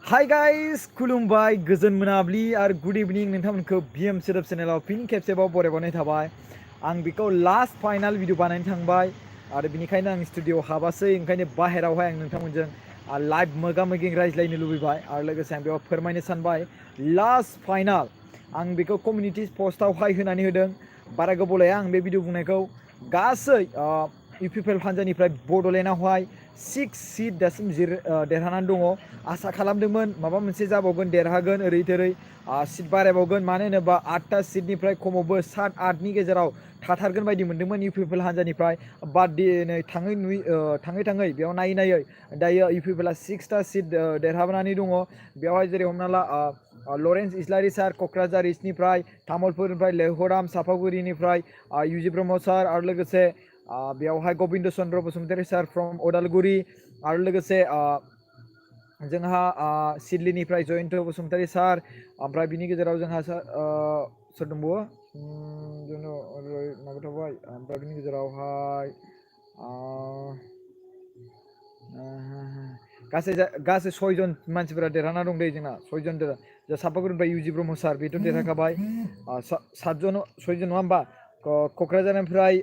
Hi guys, खुलुमबाय गोजोन मोनाबिलि आरो गुड इवनिं नोंथांमोनखौ बिएम सोदोब चेनेलाव फिन खेबसेबाव बरायबावनाय थाबाय। आं बेखौ लास्ट फाइनाल भिडिअ बानायनो थांबाय आरो बिनिखायनो आं स्टुडिअ हाबासै ओंखायनो बाहेरावहाय आं नोंथांमोनजों लाइभ मोगा मोगि रायज्लायनो लुबैबाय आरो लोगोसे आं बेयाव फोरमायनो सानबाय लास्ट फाइनाल आं बेखौ कमिउनिटि पस्टआवहाय होनानै होदों। बारा गोबाव लाया आं बे भिडिअ बुंनायखौ गासै इउपिपिएल हान्जानिफ्राय बड'लेण्डआवहाय 6 सिट दासिम देरहानानै दङ। आसा खालामदोंमोन माबा मोनसे जाबावगोन देरहागोन ओरै थोरै सिट बारायबावगोन मानो होनोबा 8टा सिटनिफ्राय खमावबो 7-8नि गेजेराव थाथारगोन बायदि मोन्दोंमोन इउपिपिएल हान्जानिफ्राय बाट दिनै थाङै बेयाव नायै दायो इउपिपिएलआ 6टा सिट देरहानानै दङ। बेवहाय जेरै हमना ला लरेन्स इस्लारि सार क'क्राझार इस्टनिफ्राय, तामुलपुरनिफ्राय लेहराम सापागुरिनिफ्राय इउजि ब्रह्म सार आरो लोगोसे बेवहाय गबिन्द चन्द्र बसुमतारी सार फ्रम उदालगुरि आरो लोगोसे जोंहा सिडलीनिफ्राय जयन्त बसुमतारी सार ओमफ्राय बिनि गेजेराव जोंहा सोर दंबावो माबा थाबाय ओमफ्राय बिनि गेजेरावहाय गासै 6जन मानसिफोरा देरहाना दं दै जोंना 6जन सापागुरिनिफ्राय इउजि ब्रह्म सार बेथ' देरहाखाबाय 6जन नङा होमबा क'क्राझारनिफ्राय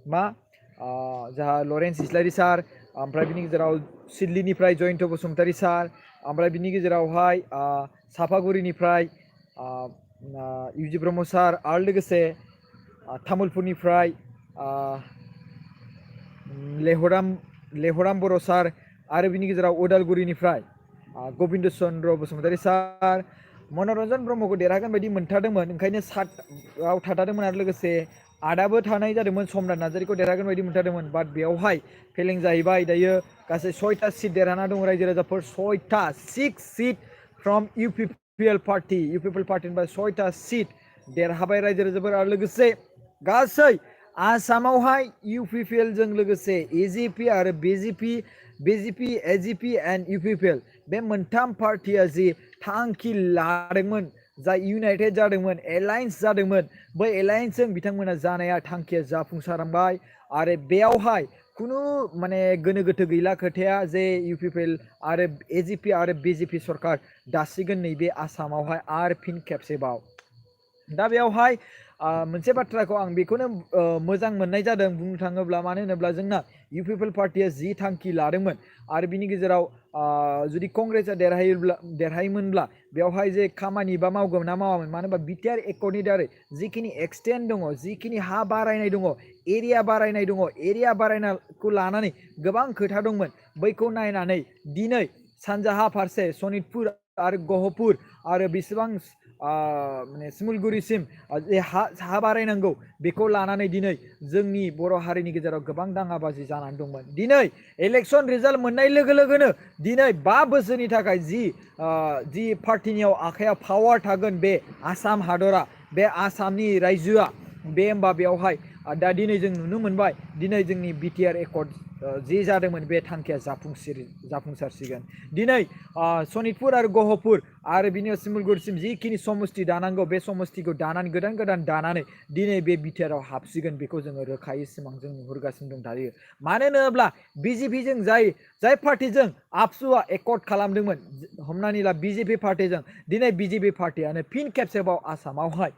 जोंहा लरेन्स इस्लारि सार ओमफ्राय बिनि गेजेराव सिडलीनिफ्राय जयन्त बसुमतारी सार ओमफ्राय बिनि गेजेरावहाय सापागुरिनिफ्राय इउजि ब्रह्म सार आरो लोगोसे तामुलपुरनिफ्राय लेहराम बर' सार आरो बिनि गेजेराव उदालगुरिनिफ्राय गबिन्द चन्द्र बसुमतारी सार मनरन्जन ब्रह्मखौ देरहागोन बायदि मोनथारदोंमोन ओंखायनो 7आव थाथारदोंमोन आरो लोगोसे 8आबो थानाय जादोंमन सम्राट नार्जारिखौ देरहागोन बायदि मोनथारदोंमोन बाट बेवहाय फेलें जाहैबाय। दायो गासै 6टा सिट देरहाना दं रायजो राजाफोर 6टा 6 सिट फ्रम इउपिपिएल पार्टिनिफ्राय 6टा सिट देरहाबाय रायजो राजाफोर आरो लोगोसे गासै आसामावहाय इउपिपिएलजों लोगोसे एजिपि आरो बिजेपि एजिपि एन्ड इउपिपिएल बे मोनथाम पार्टिया जि थांखि लादोंमोन जाय इउनाइटेड जादोंमोन एलायन्स जादोंमोन बै एलायन्सजों बिथांमोना जानाया थांखिया जाफुंसारबाय आरो बेयावहाय खुनु माने गोनो गोथो गैला खोथाया जे इउपिपिएल आरो एजिपि आरो बिजेपि सरकार दासिगोन नैबे आसामावहाय आरो फिन खेबसेबाव। दा बेयावहाय मोनसे बाथ्राखौ आं बेखौनो मोजां मोननाय जादों बुंनो थाङोब्ला मानो होनोब्ला जोंना इउपिपिएल पार्टिया जि थांखि लादोंमोन आरो बिनि गेजेराव जुदि कंग्रेसआ देरहायोमोनब्ला बेवहाय जे खामानि बा मावगोन ना मावामोन मानो होनबा बिटिआर एकर्डनि दारै जिखिनि एक्सटेन्ड दङ जिखिनि हा बारायनाय दङ एरिया बारायनाय दङ एरिया बारायनायखौ लानानै गोबां खोथा दंमोन बैखौ नायनानै दिनै सानजाहा फारसे सनितपुर आरो गहपुर आरो बेसेबां माने सिमुलगुरिसिम हा बारायनांगौ बेखौ लानानै दिनै जोंनि बर' हारिनि गेजेराव गोबां दाङाबाजि जानानै दंमोन। दिनै इलेक्सन रिजाल्ट मोननाय लोगो लोगोनो दिनै 5 बोसोरनि थाखाय जि पार्टिनियाव आखायाव पावार थागोन बे आसाम हादरा बे आसामनि रायजोआ बे होमबा बेवहाय दा दिनै जों नुनो मोनबाय दिनै जोंनि बिटिआर एकर्ड जि जादोंमोन बे थांखिया जाफुंसारसिगोन। दिनै सनितपुर आरो गहपुर आरो बिनि सिमुलगुरिसिम जिखिनि समस्ति दानांगौ बे समस्तिखौ दानानै गोदान दानानै दिनै बे बिटिआराव हाबसिगोन बेखौ जोङो रोखायै सिमांजों नुहुरगासिनो दं दायो। मानो होनोब्ला बिजेपिजों जाय पार्टिजों आबसुआ एकर्ड खालामदोंमोन हमनानै ला बिजेपि पार्टिजों दिनै बिजेपि पार्टियानो फिन खेबसेबाव आसामावहाय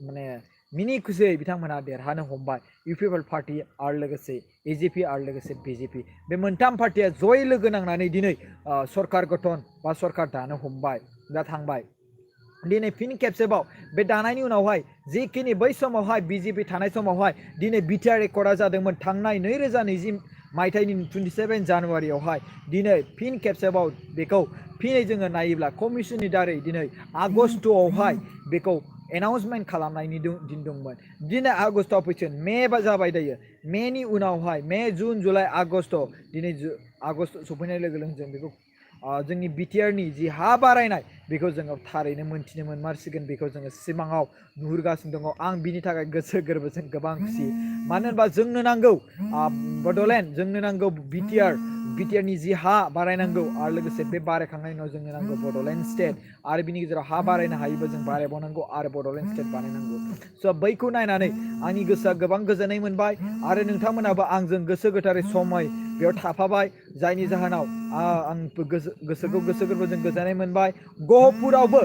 माने मिनि खुसियै बिथांमोना देरहानो हमबाय। इउपिपिएल पार्टि आरो लोगोसे एजिपि आरो लोगोसे बिजेपि बे मोनथाम पार्टिया जयै लोगो नांनानै दिनै सरकार गठन बा सरकार दानो हमबाय दा थांबाय। दिनै फिन खेबसेबाव बे दानायनि उनावहाय जिखिनि बै समावहाय बिजेपि थानाय समावहाय दिनै बिटिआर एकर्डआ जादोंमोन थांनाय 2020 मायथाइनि 27 जानुवारियावहाय दिनै फिन खेबसेबाव बेखौ फिनै जोङो नायोब्ला कमिसननि दारै दिनै आगस्टआवहाय बेखौ एनाउन्समेन्ट खालामनायनि दिन दंमोन। दिनै आगस्टआव फैगोन मे बा जाबाय दायो मेनि उनावहाय मे जुन जुलाइ आगस्ट दिनै आगस्ट सफैनाय लोगो लोगो जों बेखौ जोंनि बिटिआरनि जि हा बारायनाय बेखौ जोङो थारैनो मोनथिनो मोनमारसिगोन बेखौ जोङो सिमाङाव नुहुरगासिनो दङ। आं बिनि थाखाय गोसो गोरबोजों गोबां खुसि मानो होनबा जोंनो नांगौ बड'लेण्ड जोंनो नांगौ बिटिआरनि जि हा बारायनांगौ आरो लोगोसे बे बारायखांनायनि उनाव जोंनो नांगौ बड'लेण्ड स्टेट आरो बिनि गेजेराव हा बारायनो हायोबा जों बारायबावनांगौ आरो बड'लेण्ड स्टेट बानायनांगौ। स' बैखौ नायनानै आंनि गोसोआ गोबां गोजोननाय मोनबाय आरो नोंथांमोनाबो आंजों गोसो गोथारै बेयाव थाफाबाय जायनि जाहोनाव आं गोसोखौ गोसो गोरबोजों गोजोननाय मोनबाय गहपुरावबो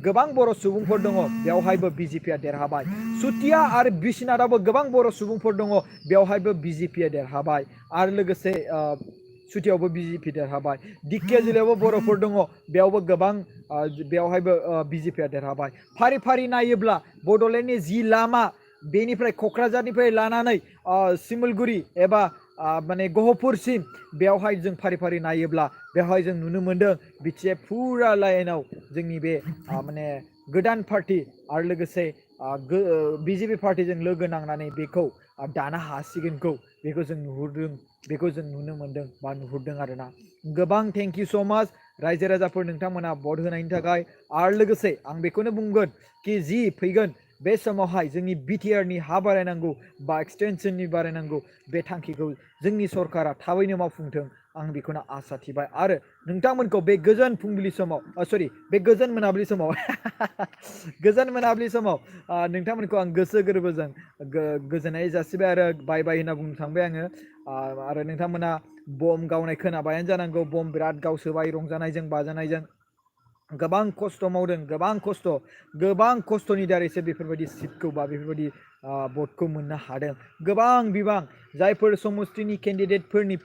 गोबां बर' सुबुंफोर दङ बेवहायबो बिजेपिया देरहाबाय सुतिया आरो बिश्वनाथावबो गोबां बर' सुबुंफोर दङ बेवहायबो बिजेपिया देरहाबाय आरो लोगोसे सुतियावबो बिजेपि देरहाबाय दिकेजुलियावबो बर'फोर दङ बेयावबो गोबां बेवहायबो बिजेपिया देरहाबाय फारि फारि नायोब्ला बड'लेण्डनि जि लामा बेनिफ्राय क'क्राझारनिफ्राय लानानै सिमलगुरि एबा माने गहपुरसिम बेवहाय जों फारि फारि नायोब्ला बेवहाय जों नुनो मोनदों बिटिएफ फुरा लाइनाव जोंनि बे माने गोदान पार्टी आरो लोगोसे बिजेपि पार्टीजों लोगो नांनानै बेखौ दानो हासिगोनखौ बेखौ जों नुहुरदों बेखौ जों नुनो मोनदों बा नुहुरदों आरोना गोबां थेंक इउ स' माच रायजो राजाफोर नोंथांमोना भट होनायनि थाखाय आरो लोगोसे आं बेखौनो बुंगोन कि जि फैगोन बे समावहाय जोंनि बिटिआरनि हा बारायनांगौ बा एक्सटेनसननि बारायनांगौ बे थांखिखौ जोंनि सरकारा थाबैनो मावफुंथों आं बेखौनो आसा थिबाय आरो नोंथांमोनखौ बे गोजोन फुंबिलि समाव बे गोजोन मोनाबिलि समाव गोजोन मोनाबिलि समाव नोंथांमोनखौ आं गोसो गोरबोजों गोजोननाय जासिबाय आरो बाय बाय होनना बुंनो थांबाय आङो आरो नोंथांमोना बम गावनाय खोनाबायानो जानांगौ बम बिराद गावसोबाय रंजानायजों बाजानायजों गोबां खस्थ' मावदों गोबां खस्थ'नि दारैसो बेफोरबायदि सिटखौ बा बेफोरबायदि भटखौ मोननो हादों गोबां बिबां जायफोर समस्तिनि केन्डिडेटफोरनि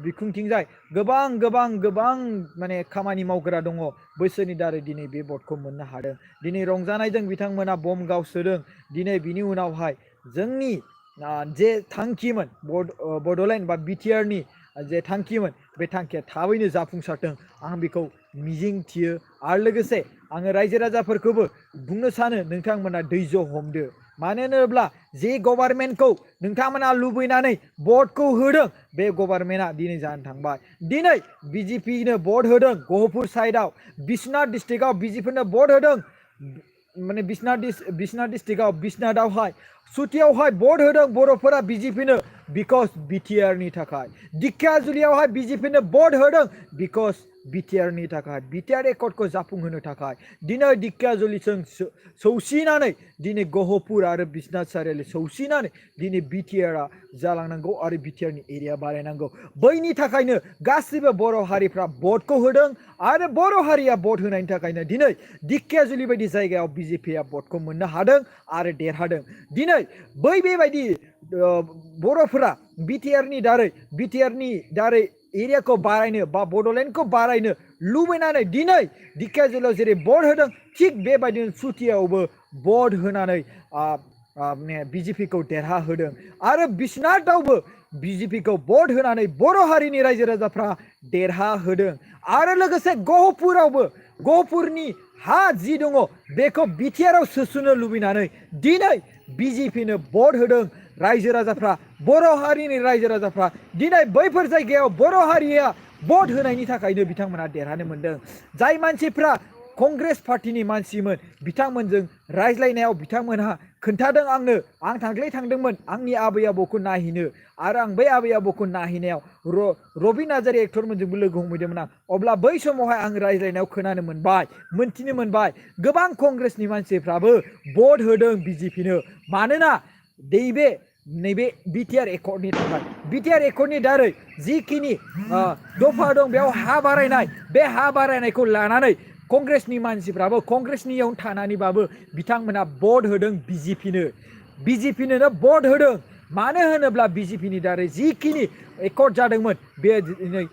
बिखुंथिंजाय गोबां माने खामानि मावग्रा दङ बैसोरनि दारै दिनै बे भटखौ मोननो हादों दिनै रंजानायजों बिथांमोना बम गावसोदों दिनै बिनि उनावहाय जोंनि जे थांखिमोन बड'लेण्ड बा बिटिआरनि जे थांखिमोन बे थांखिया थाबैनो जाफुंसारथों आं बेखौ मिजिं थियो आरो लोगोसे आङो रायजो राजाफोरखौबो बुंनो सानो नोंथांमोना धैर्य हमदो मानो होनोब्ला जे गभार्नमेन्टखौ नोंथांमोना लुबैनानै भटखौ होदों बे गभार्नमेन्टआ दिनै जानो थांबाय दिनै बिजेपिनो भट होदों गहपुर साइडआव बिश्वनाथ डिस्ट्रिक्टआव बिजेपिनो भट होदों माने बिश्वनाथ डिस्ट्रिक्टआव बिश्वनाथावहाय सुतियावहाय भट होदों बर'फोरा बिजेपिनो बिकज बिटिआरनि थाखाय दिकेजुलियावहाय बिजेपिनो भट होदों बिकज बिटिआरनि थाखाय बिटिआर एकर्डखौ जाफुंहोनो थाखाय दिनै दिकेजुलिजों सौसिनानै दिनै गहपुर आरो बिश्वनाथ सारिआलि सौसिनानै दिनै बिटिआरआ जालांनांगौ आरो बिटिआरनि एरिया बारायनांगौ बैनि थाखायनो गासिबो बर' हारिफ्रा भटखौ होदों आरो बर' हारिया भट होनायनि थाखायनो दिनै दिकेजुलि बायदि जायगायाव बिजेपिया भटखौ मोननो हादों आरो देरहादों दिनै बेबायदि बर'फोरा बिटिआरनि दारै एरियाखौ बारायनो बा बड'लेण्डखौ बारायनो लुबैनानै दिनै दिकेजुलियाव जेरै भट होदों थिग बेबायदिनो सुतियावबो भट होनानै बिजेपिखौ देरहाहोदों आरो बिश्वनाथावबो बिजेपिखौ भट होनानै बर' हारिनि रायजो राजाफ्रा देरहाहोदों आरो लोगोसे गहपुरनि हा जि दङ बेखौ बिटिआरआव सोस'नो लुबैनानै दिनै बिजेपिनो भट होदों रायजो राजाफ्रा बर' हारिनि रायजो राजाफ्रा दिनै बैफोर जायगायाव बर' हारिया भट होनायनि थाखायनो बिथांमोना देरहानो मोनदों जाय मानसिफ्रा कंग्रेस पार्टीनि मानसिमोन बिथांमोनजों रायज्लायनायाव बिथांमोनहा खोन्थादों आंनो आं थांदोंमोन आंनि आबै आबौखौ नायहैनो आरो आं बै आबै आबौखौ नायहैनायाव रबि नार्जारि एक्टरमोनजोंबो लोगो हमहैदोंमोन आं अब्ला बै समावहाय आं रायज्लायनायाव खोनानो मोनबाय मोनथिनो मोनबाय गोबां कंग्रेसनि मानसिफ्राबो भट होदों बिजेपिनो मानोना नैबे बिटिआर एकर्डनि थाखाय बिटिआर एकर्डनि दारै जिखिनि दफा दं बेयाव हा बारायनाय बे हा बारायनायखौ लानानै कंग्रेसनि मानसिफ्राबो कंग्रेसनियाव थानानैबाबो बिथांमोना भट होदों बिजेपिनो भट होदों मानो होनोब्ला बिजेपिनि दारै जिखिनि एकर्ड जादोंमोन बे दिनै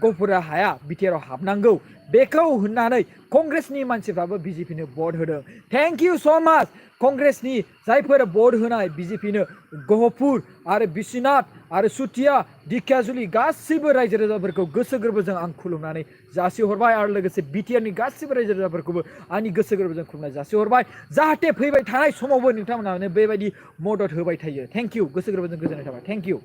गहपुरा हाया बिटिआरआव हाबनांगौ बेखौ होननानै कंग्रेसनि मानसिफ्राबो बिजेपिनो भट होदों थेंक इउ स' माच कंग्रेसनि जायफोर भट होनाय बिजेपिनो गहपुर आरो बिश्वनाथ आरो सुतिया दिकेजुलि गासैबो रायजो राजाफोरखौ गोसो गोरबोजों आं खुलुमनानै जासिहरबाय आरो लोगोसे बिटिआरनि गासैबो रायजो राजाफोरखौबो आंनि गोसो गोरबोजों खुलुमनाय जासिहरबाय जाहाथे फैबाय थानाय समावबो नोंथांमोनानो बेबायदि मदद होबाय थायो थेंक इउ गोसो गोरबोजों गोजोननाय थाबाय थेंक इउ